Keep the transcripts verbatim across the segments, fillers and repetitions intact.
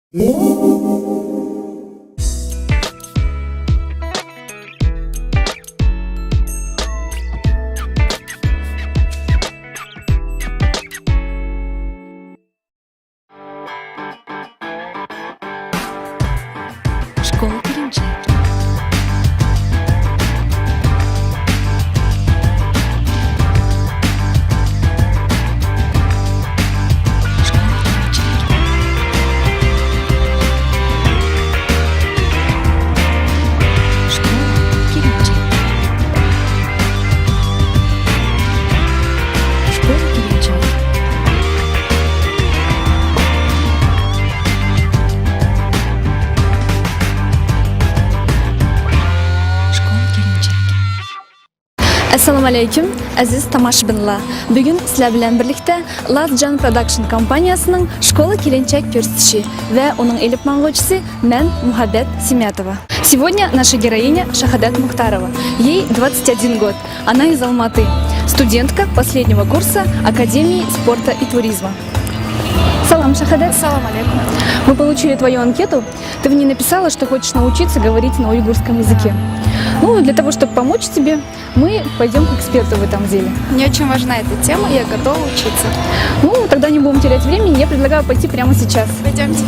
Школа келинчек. ئەسسالامۇ ئەلەيكۇم، ئەزىز تاماشىبىنلار. بۈگۈن سىلەر بىلەن بىرلىكتە Last Jan Production كومپانىيەسىنىڭ شكولا كېلىنچەك كۆرسىتىشى ۋە ئۇنىڭ ئېلىپ ماڭغۇچىسى مەن، مۇھەببەت سىمياتوۋا. Сегодня наша героиня Шахадат Мухтарова. Ей двадцать один год. Она из Алматы. Студентка последнего курса Академии спорта и туризма. Салам, Шахадат. Салам алейкум. Мы получили твою анкету. Ты в ней написала, что хочешь научиться говорить на уйгурском языке. Ну, для того, чтобы помочь тебе, мы пойдем к эксперту в этом деле. Мне очень важна эта тема, я готова учиться. Ну, тогда не будем терять времени, я предлагаю пойти прямо сейчас. Пойдемте.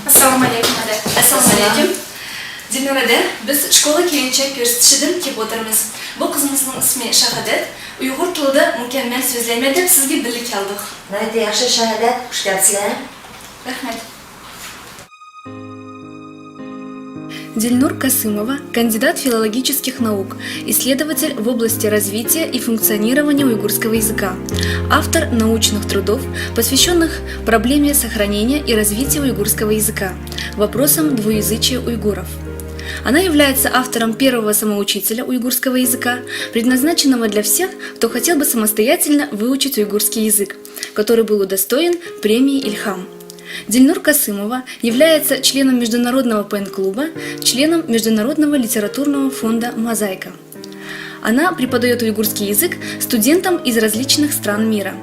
ئەسسالامۇ ئەلەيكۇم، ھەدە. ئەسسالامۇ ئەلەيكۇم. دىلنۇرەدە، بىز شكولا كېلىنچەك كۆرسىتىشىدىن كېلىپ ئولتۇرىمىز. بۇ قىزىمىزنىڭ ئىسمى شاھادەت. ئۇيغۇر تىلىدا مۇكەممەل سۆزلەيمەن دەپ سىزگە بىللە كەلدۇق. ناھايىتى ياخشى، شاھادەت، خۇش كەپسىلەر. رەھمەت. Дильнур Касымова, кандидат филологических наук, исследователь в области развития и функционирования уйгурского языка, автор научных трудов, посвященных проблеме сохранения и развития уйгурского языка, вопросам двуязычия уйгуров. Она является автором первого самоучителя уйгурского языка, предназначенного для всех, кто хотел бы самостоятельно выучить уйгурский язык, который был удостоен премии «Ильхам». Дильнур Касымова является членом Международного пен-клуба, членом Международного литературного фонда «Мозаика». Она преподаёт уйгурский язык студентам из различных стран мира.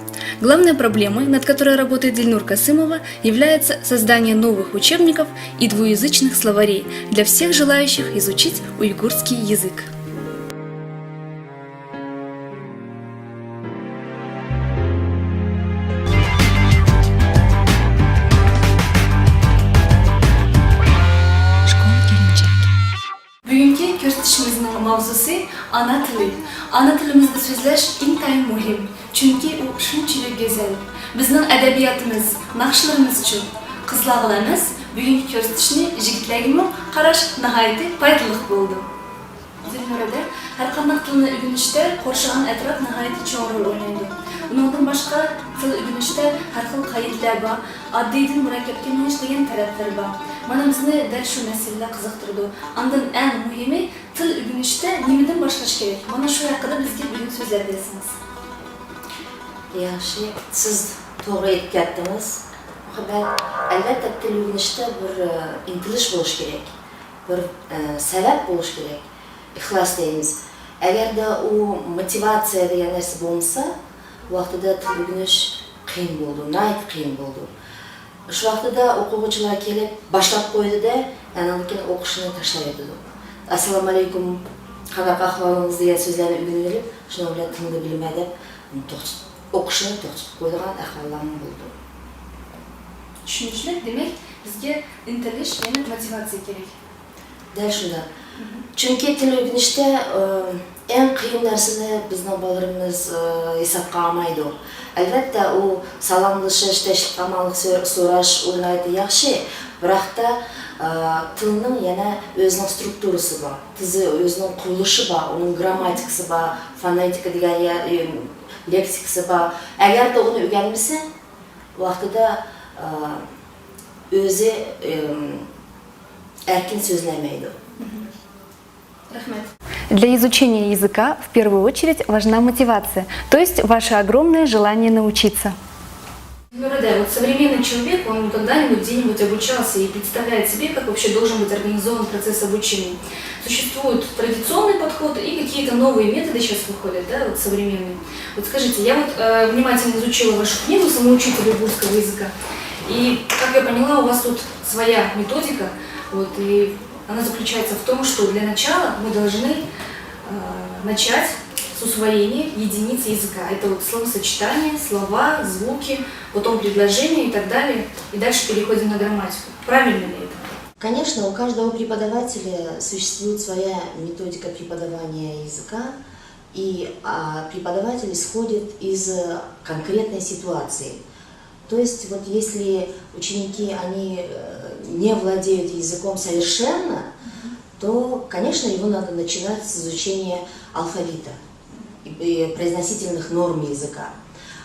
Главной проблемой, над которой работает Дильнур Касымова, является создание новых учебников и двуязычных словарей для всех желающих изучить уйгурский язык. بۈگۈنكى كۆرسىتىشىمىزنىڭ ماۋزۇسى ئانا تىلى. ئانا تىلىمىزدا سۆزلەش ئىنتايىن مۇھىم، چۈنكى ئۇ شۇنچىلىك گۈزەل. بىزنىڭ ئەدەبىياتىمىز، ناخشىلىرىمىزچۇ؟ قىزلارغىلا ئەمەس، بۈگۈنكى كۆرسىتىشنى يىگىتلەرگىمۇ قاراش ناھايىتى پايدىلىق بولىدۇ. دىلنۇرەدە، ھەرقانداق تىلنى ئۆگىنىشتە قورشىغان ئەتراپ ناھايىتى چوڭ رول ئوينايدۇ. ئۇنىڭدىن باشقا، تىل ئۆگىنىشتە ھەر خىل قائىدىلەر بار. ئاددىيدىن مۇرەككەپكە مېڭىش دېگەن تەرەپلىرى بار. مانا بىزنى دەل شۇ مەسىلىلەر قىزىقتۇرىدۇ. ئاندىن ئەڭ مۇھىمى، تىل ئۆگىنىشتە نېمىدىن باشلاش كېرەك؟ مانا شۇ ھەققىدە بىزگە بۈگۈن سۆزلەپ بەرسىڭىز. ياخشى، سىز توغرا ئېيتىپ كەتتىڭىز. مۇھەببەت، ئەلۋەتتە، تىل ئۆگىنىشتە بىر، ئە، ئىنتىلىش بولۇشى كېرەك. بىر، ئە، سەۋەب بولۇشى كېرەك. ئىخلاس دەيمىز. ئەگەردە ئۇ موتىۋاتسىيە دېگەن نەرسە بولمىسا، ۋاقتىدا تىل ئۆگىنىش قىيىن بولىدۇ، ناھايىتى قىيىن بولىدۇ. شۇ ۋاقتىدا ئوقۇغۇچىلار كېلىپ باشلاپ قويىدۇ-دە، ئاندىن كېيىن ئوقۇشنى تاشلاۋېتىدۇ. «ئەسسالامۇئەلەيكۇم، قانداق ئەھۋالىڭىز؟» دېگەن سۆزلەرنى ئۆگىنىۋېلىپ، شۇنىڭ بىلەن تىلنى بىلىمەن دەپ، توختىتىپ، ئوقۇشنى توختىتىپ قويىدىغان ئەھۋاللارمۇ بولىدۇ. چۈشىنىشلىك، دېمەك، بىزگە ئىنتىلىش، يەنى موتىۋاتسىيە كېرەك. دەل شۇنداق. چۈنكى تىل ئۆگىنىشتە، ئە، ئەڭ قىيىن نەرسىنى بىزنىڭ بالىلىرىمىز، ئە، ھېسابقا ئالمايدۇ. ئەلۋەتتە، ئۇ سالاملىشىش، تىنچلىق-ئامانلىق سو-، سوراش، ئۇ ناھايىتى ياخشى. بىراقتا، ئە، تىلنىڭ يەنە ئۆزىنىڭ سترۇكتۇرىسى بار، تىزى، ئۆزىنىڭ قۇرۇلۇشى بار، ئۇنىڭ گرامماتىكىسى بار، فونېتىكا دېگەن يە-، ئە، لېكسىكىسى بار. ئەگەردە ئۇنى ئۆگەنمىسە، ۋاقتىدا، ئە، ئۆزى، ئە، ئەركىن سۆزلەيمەيدۇ. Для изучения языка в первую очередь важна мотивация, то есть ваше огромное желание научиться. Нураде, вот современный человек, он когда-нибудь где-нибудь обучался и представляет себе, как вообще должен быть организован процесс обучения. Существуют традиционные подходы и какие-то новые методы сейчас выходят, да, вот современные. Вот скажите, я вот э, внимательно изучила вашу книгу «Самоучитель уйгурского языка», и, как я поняла, у вас тут своя методика, вот, и она заключается в том, что для начала мы должны э, начать с усвоения единиц языка. Это вот словосочетание, слова, звуки, потом предложения и так далее. И дальше переходим на грамматику. Правильно ли это? Конечно, у каждого преподавателя существует своя методика преподавания языка, и а, преподаватель исходит из конкретной ситуации. То есть вот если ученики, они э, не владеют языком совершенно, то, конечно, его надо начинать с изучения алфавита и произносительных норм языка.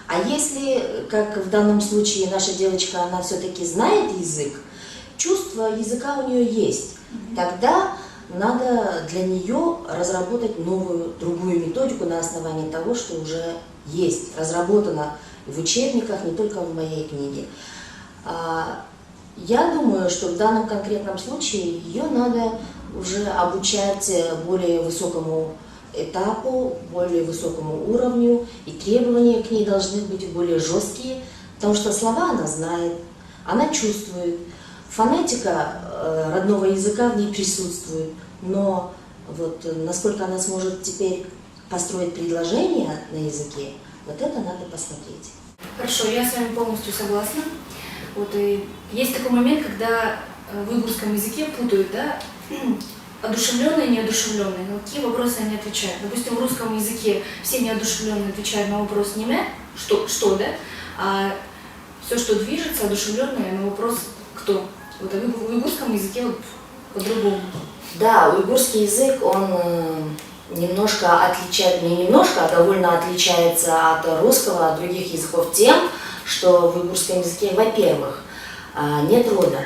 А если, как в данном случае, наша девочка, она все-таки знает язык, чувство языка у нее есть, тогда надо для нее разработать новую, другую методику на основании того, что уже есть, разработано в учебниках, не только в моей книге. А, я думаю, что в данном конкретном случае ее надо уже обучать э, более высокому этапу, более высокому уровню, и требования к ней должны быть более жесткие, потому что слова она знает, она чувствует, фонетика э, родного языка в ней присутствует, но вот э, насколько она сможет теперь построить предложение на языке, вот это надо посмотреть. Хорошо, я с вами полностью согласна. Вот и есть такой момент, когда э, в уйгурском языке путают, да, одушевленные и неодушевленные. На какие вопросы они отвечают? Допустим, в русском языке все неодушевленные отвечают на вопрос «неме», что, что, да, а все, что движется, одушевленное, на вопрос «кто?». Вот а в уйгурском языке вот по-другому. Да, уйгурский язык, он э, немножко отличается, не немножко, а довольно отличается от русского, от других языков тем, что в уйгурском языке, во-первых, а, нет рода.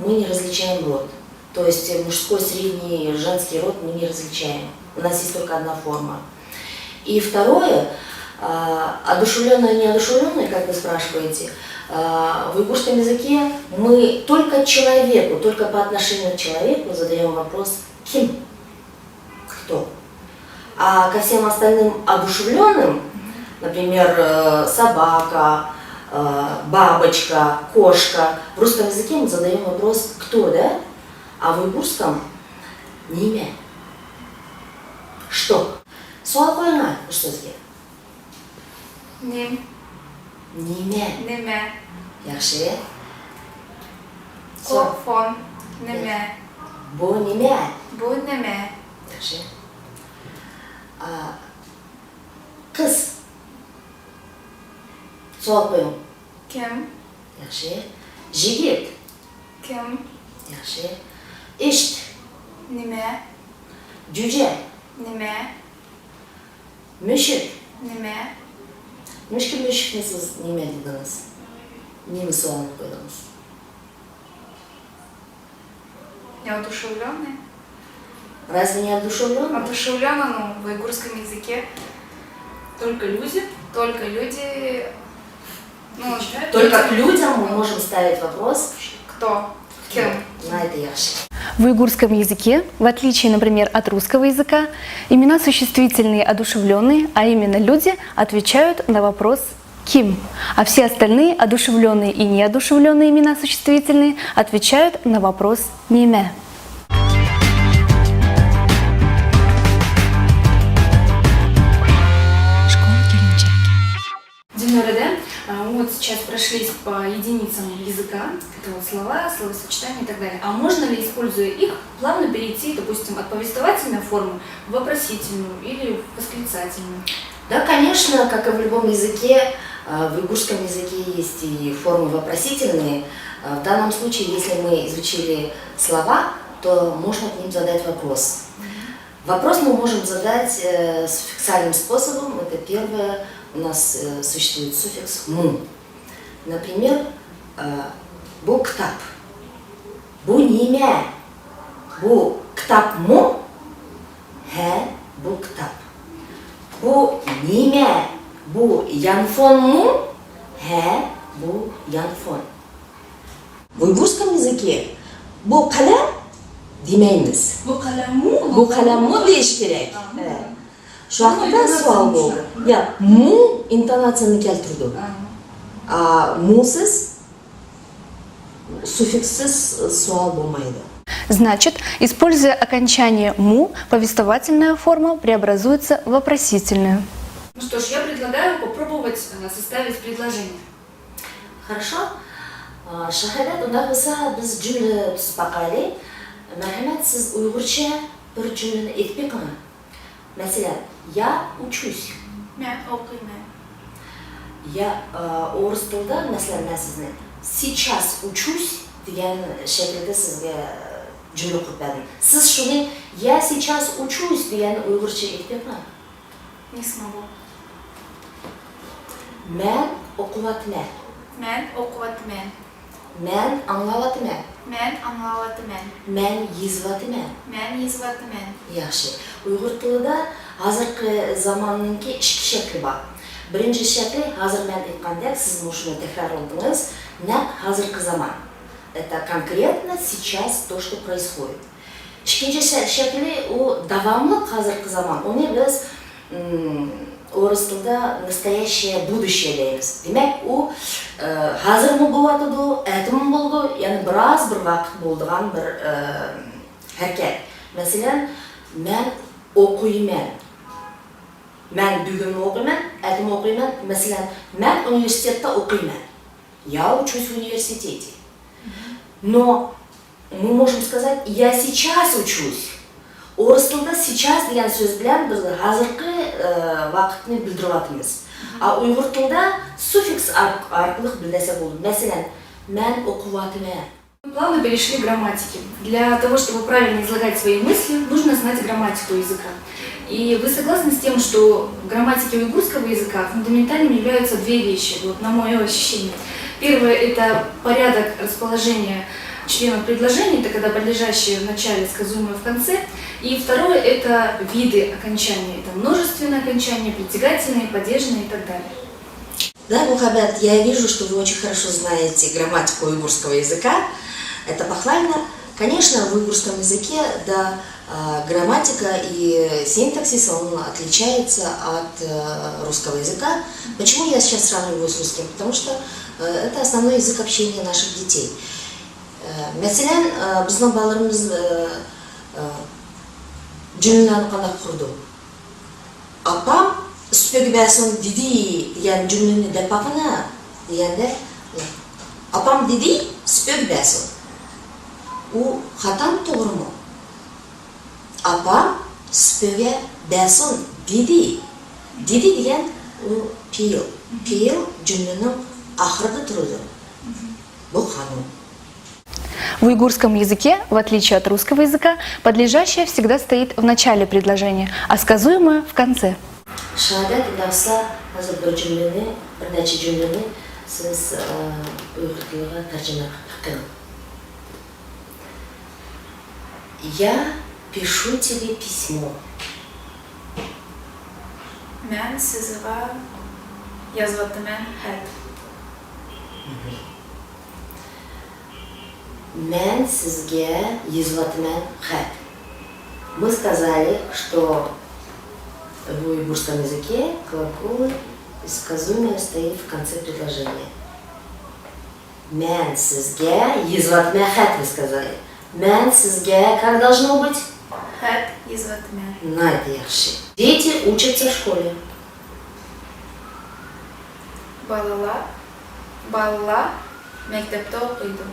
Мы не различаем род. То есть мужской, средний, женский род мы не различаем. У нас есть только одна форма. И второе, а, одушевленное, неодушевленное, как вы спрашиваете, а, в уйгурском языке мы только человеку, только по отношению к человеку задаем вопрос «ким?», кто. А ко всем остальным одушевленным, например, э, собака, э, бабочка, кошка, в русском языке мы задаем вопрос «кто», да? А в уйгурском «неме». Что? Суал қойыңа үш сөзге. Нем. Неме. Неме. Яхшы. Қоғ фон. Неме. Бу неме. Бу неме. Яхшы. А, қыз. Суал қойың. Кем. Яхшы. Жигит. Кем. Яхшы. Ишт. Неме. Жүже. Неме. Мүшік. Неме. Нешке мүшікке сіз неме дедіңіз? Неме суалын қойдыңыз? Неодушевленный. Разве не одушевленный? Одушевленный, ну, в уйгурском языке. Только люди. Только люди. Ну, Только к людям мы можем ставить вопрос. Кто? Кем? На это яхшы. В уйгурском языке, в отличие, например, от русского языка, имена существительные одушевленные, а именно люди, отвечают на вопрос «ким?», а все остальные одушевленные и неодушевленные имена существительные отвечают на вопрос «неме?». Динара, да? А, мы вот сейчас прошлись по единицам языка, это вот слова, словосочетания и так далее. А можно ли, используя их, плавно перейти, допустим, от повествовательной формы в вопросительную или в восклицательную? Да, конечно, как и в любом языке, э, в уйгурском языке есть и формы вопросительные. Э, В данном случае, если мы изучили слова, то можно к ним задать вопрос. Вопрос мы можем задать э, суффиксальным способом. Это первое, у нас э, существует суффикс му. Например, э, бу кітап. Бу неме? Бу кітап му? بۇ نېمە؟ بۇ يانفونمۇ؟ ھە، بۇ يانفون. В уйгурском языке بۇ قەلەم دېمەيمىز. بۇ قەلەممۇ؟ بۇ قەلەممۇ دېيىش كېرەك. ئاھا. ھە. شۇ ھەققىدە سوئال بولدى. يا، مۇ ئىنتوناتسىيەنى كەلتۈرىدۇ. ئا، مۇسىز، سۇففىكسسىز سوئال بولمايدۇ. Значит, используя окончание му, повествовательная форма преобразуется в вопросительную. Ну что ж, я предлагаю попробовать э, составить предложение. Хорошо. ئا، شاھادەت، ئۇنداق بولسا بىز جۈملە تۈزۈپ باقايلى. مەرھەمەت، سىز ئۇيغۇرچە بىر جۈملىنى ئېيتىپ بېقىڭ. مەسىلەن، я учусь. مەن ئوقۇيمەن. يا، ئا، ئورۇس تىلىدا، مەسىلەن، مەن سىزنى сейчас учусь دېگەن شەكىلدە سىزگە جۈملە قۇرۇپ بەردىم. سىز شۇنى я сейчас учусь دېگەننى ئۇيغۇرچە ئېيتىپ بېقىڭ. Не смогу. مەن ئوقۇۋاتىمەن. مەن ئوقۇۋاتىمەن. مەن ئاڭلاۋاتىمەن. مەن ئاڭلاۋاتىمەن. مەن يېزىۋاتىمەن. مەن يېزىۋاتىمەن. ياخشى. ئۇيغۇر تىلىدا ھازىرقى زاماننىڭكى ئىككى شەكلى بار. بىرىنچى شەكلى، ھازىر مەن ئېيتقاندەك، سىز مۇشۇنى تەكرارلىدىڭىز. نەق ھازىرقى زامان. Это конкретно сейчас то, что происходит. ئىككىنچى شە-، شەكلى ئۇ داۋاملىق ھازىرقى زامان. ئۇنى بىز، ئىم، ئورۇس تىلىدا настоящее будущее دەيمىز. دېمەك، ئۇ، ئە، ھازىرمۇ بولۇۋاتىدۇ، ئەتىمۇ بولىدۇ، يەنە بىراز بىر ۋاقىت بولىدىغان بىر، ئە، ھەرىكەت. مەسىلەن، مەن ئوقۇيمەن. مەن بۈگۈنمۇ ئوقۇيمەن، ئەتىمۇ ئوقۇيمەن. مەسىلەن، مەن ئۇنىۋېرسىتېتتا ئوقۇيمەن. Я учусь в университете. Но мы можем сказать, я сейчас учусь. ئورۇس تىلىدا сейчас دېگەن سۆز بىلەن بىز ھازىرقى، ئە، ۋاقىتنى بىلدۈرۈۋاتىمىز. ئا، ئۇيغۇر تىلىدا سۇففىكس ئار-، ئارقىلىق بىلدۈرسەك بولىدۇ. مەسىلەن، مەن ئوقۇۋاتىمەن. Плавно перешли к грамматике. Для того, чтобы правильно излагать свои мысли, нужно знать грамматику языка. И вы согласны с тем, что в грамматике уйгурского языка фундаментальными являются две вещи, вот, на моё ощущение. Первое — это порядок расположения членов предложений, это когда подлежащее в начале, сказуемое в конце. И второе — это виды окончания. Это множественное окончание, притягательное, падежное и так далее. Да, Мухаббат, я вижу, что вы очень хорошо знаете грамматику уйгурского языка. Это похвально. Конечно, в уйгурском языке, да, а, грамматика и синтаксис, он отличается от, э, русского языка. Почему я сейчас сравниваю с русским? Потому что, э, это основной язык общения наших детей. Э, мәсәлән, э, безнең балаларыбыз, э, э, җөмләләрне кандай корды? «Апам сүпегә бәсен диде» дигән җөмләне дә пакына дигәндә, «Апам диде сүпегә бәсен». У хатамы, тугрымы? «Апам сүпегә бәсен диде». «Диде» дигән у пейл. Пейл җөмләнең ахырында торды. Бу канун. В уйгурском языке, в отличие от русского языка, подлежащее всегда стоит в начале предложения, а сказуемое в конце. Шаһадәт, һәм дә булса, хәзер бер җөмләне, бер нәчә җөмләне сез, э, уйгыр теленә тәрҗемә кылып бакыгыз. Я пишу тебе письмо. Мин сезгә язып атаман хат. Мгм. Мин сезгә язып атаман хат. Мы сказали, что в уйгурском языке глаголы и сказуемое стоит в конце предложения. Мин сезгә язып атаман хат, вы сказали. Мин сезгә, как должно быть? Хат язып атаман. Найт яхшы. Дети учатся в школе. Балалар, балалар мәктәптә укыйды.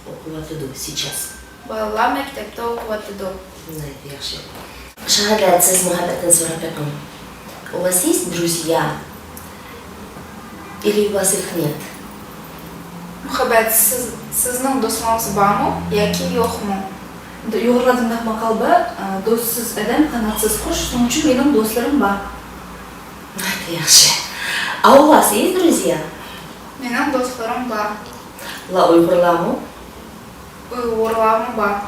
Укып атыды, сейчас. Балалар мәктәптә укып атыды. Найт яхшы. Шаһадәт, сез Мухаббәттән сорап бакыйм. У вас есть друзья? Или у вас их нет? Мухаббәт, сез, сезнең дусларыгыз бармы яки юкмы? Д-, югарыда мындак макал бар, ә, дуссыз адәм канатсыз кош, шуның өчен минем дусларым бар. Найт яхшы. А у вас есть друзья? Минем дусларым бар. Ла уйгурлармы? Уйгурлармы бар.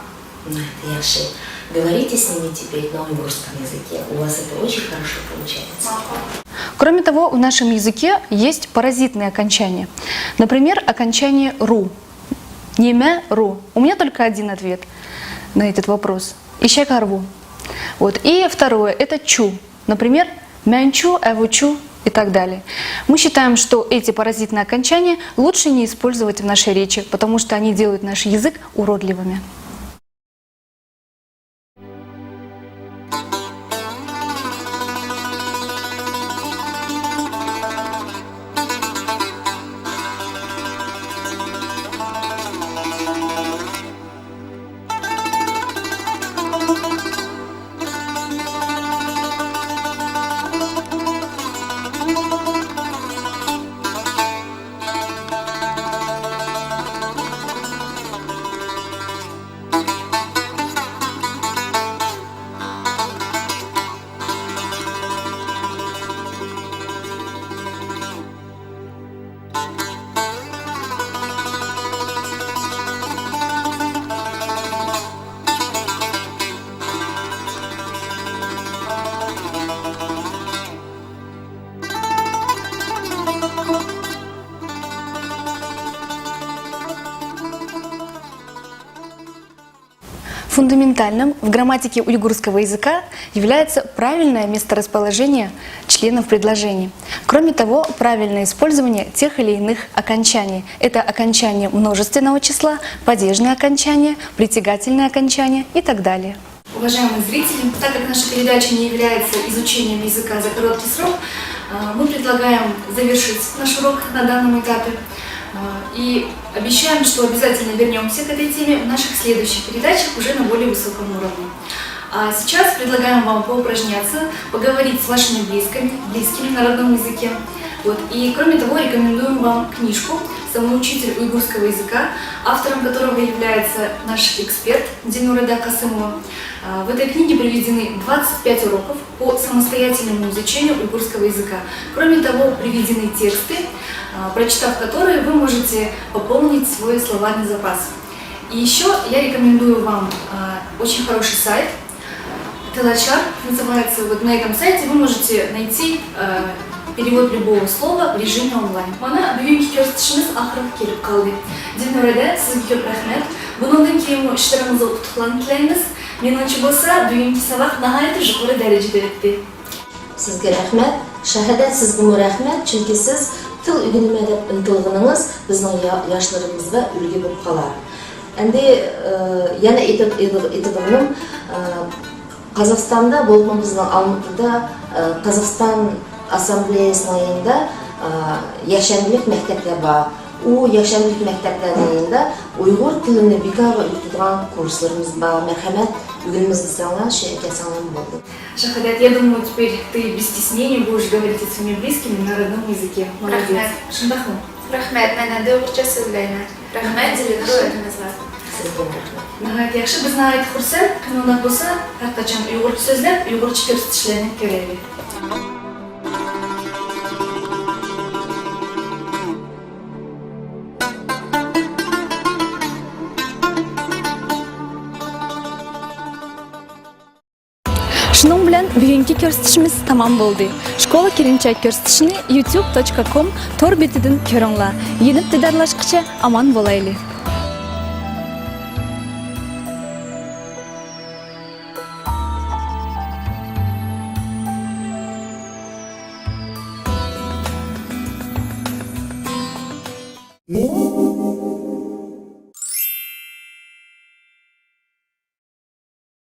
Найт яхшы. Говорите с ними теперь на уйгурском языке, у вас это очень хорошо получается. Кроме того, в нашем языке есть паразитные окончания. Например, окончание «ру». Неме ру. У меня только один ответ на этот вопрос. Ишек арву. Вот. И второе, это чу. Например, мянчу, эвучу и так далее. Мы считаем, что эти паразитные окончания лучше не использовать в нашей речи, потому что они делают наш язык уродливыми. Фундаментальным в грамматике уйгурского языка является правильное месторасположение членов предложений. Кроме того, правильное использование тех или иных окончаний. Это окончание множественного числа, падежное окончание, притягательное окончание и так далее. Уважаемые зрители, так как наша передача не является изучением языка за короткий срок, а, мы предлагаем завершить наш урок на данном этапе. А, и обещаем, что обязательно вернемся к этой теме в наших следующих передачах уже на более высоком уровне. А сейчас предлагаем вам поупражняться, поговорить с вашими близкими, близкими на родном языке. Вот. И, кроме того, рекомендуем вам книжку «Самоучитель уйгурского языка», автором которого является наш эксперт Динура Дакасымова. А, в этой книге приведены двадцать пять уроков по самостоятельному изучению уйгурского языка. Кроме того, приведены тексты, а, прочитав которые, вы можете пополнить свой словарный запас. И ещё я рекомендую вам, а, очень хороший сайт. Тилачар называется. Вот на этом сайте вы можете найти, а, перевод любого слова в режиме онлайн. Мана, бүгүнкү көрсөтүшүбүз ахырына келип калды. Динура да, сизге көп рахмат. Бунундан кийинки ишлеригизде успехлер тилейбиз. Менимче болса, бүгүнкү сабак нагайты жукары даражада өттү. Сизге рахмат. Шаһада, сизгеме рахмат, чүнки сиз тил үгүнеме деп ынтылгыныңыз бизниң я-, яшларыбызга үлгү болуп калар. Энди, э, яна айтып, айтып, айтыдыганым, э, Казахстанда, болупму бизниң Алматыда, э, Казахстан ассамблеясынынң янында, э, якшәмбелек мәктәпләр бар. У якшәмбелек мәктәпләрнең янында уйгур тилине бикарга үгүтүдүгән курсларыбыз бар. Мәрхәмәт, үгүнмиз дисәңләр, шу әкәсәңләр булды. Шаһадат, я думаю, теперь ты без стеснения будешь говорить со своими близкими на родном языке. Молодец. Рәхмәт. Шундыймы? Рәхмәт, мен дә уйгырча сөйләймен. Рәхмәт, зиле күрәтмәзгә. Сезгә рәхмәт. Нәһаять яхшы, без нәһаять хурсән. Көннәр булса, һәркайчан уйгырча сүзләп, уйгырча күрсәтешләрне күрәбез. شۇنىڭ بىلەن بۈگۈنكى كۆرسىتىشىمىز تامام بولدى. شكولا كىرىنچەك كۆرسىتىشىنى يۇتۇب دوت كوم تور بېتىدىن كۆرۈڭلار. يېنىپ دىدارلاشقىچە ئامان بولايلى.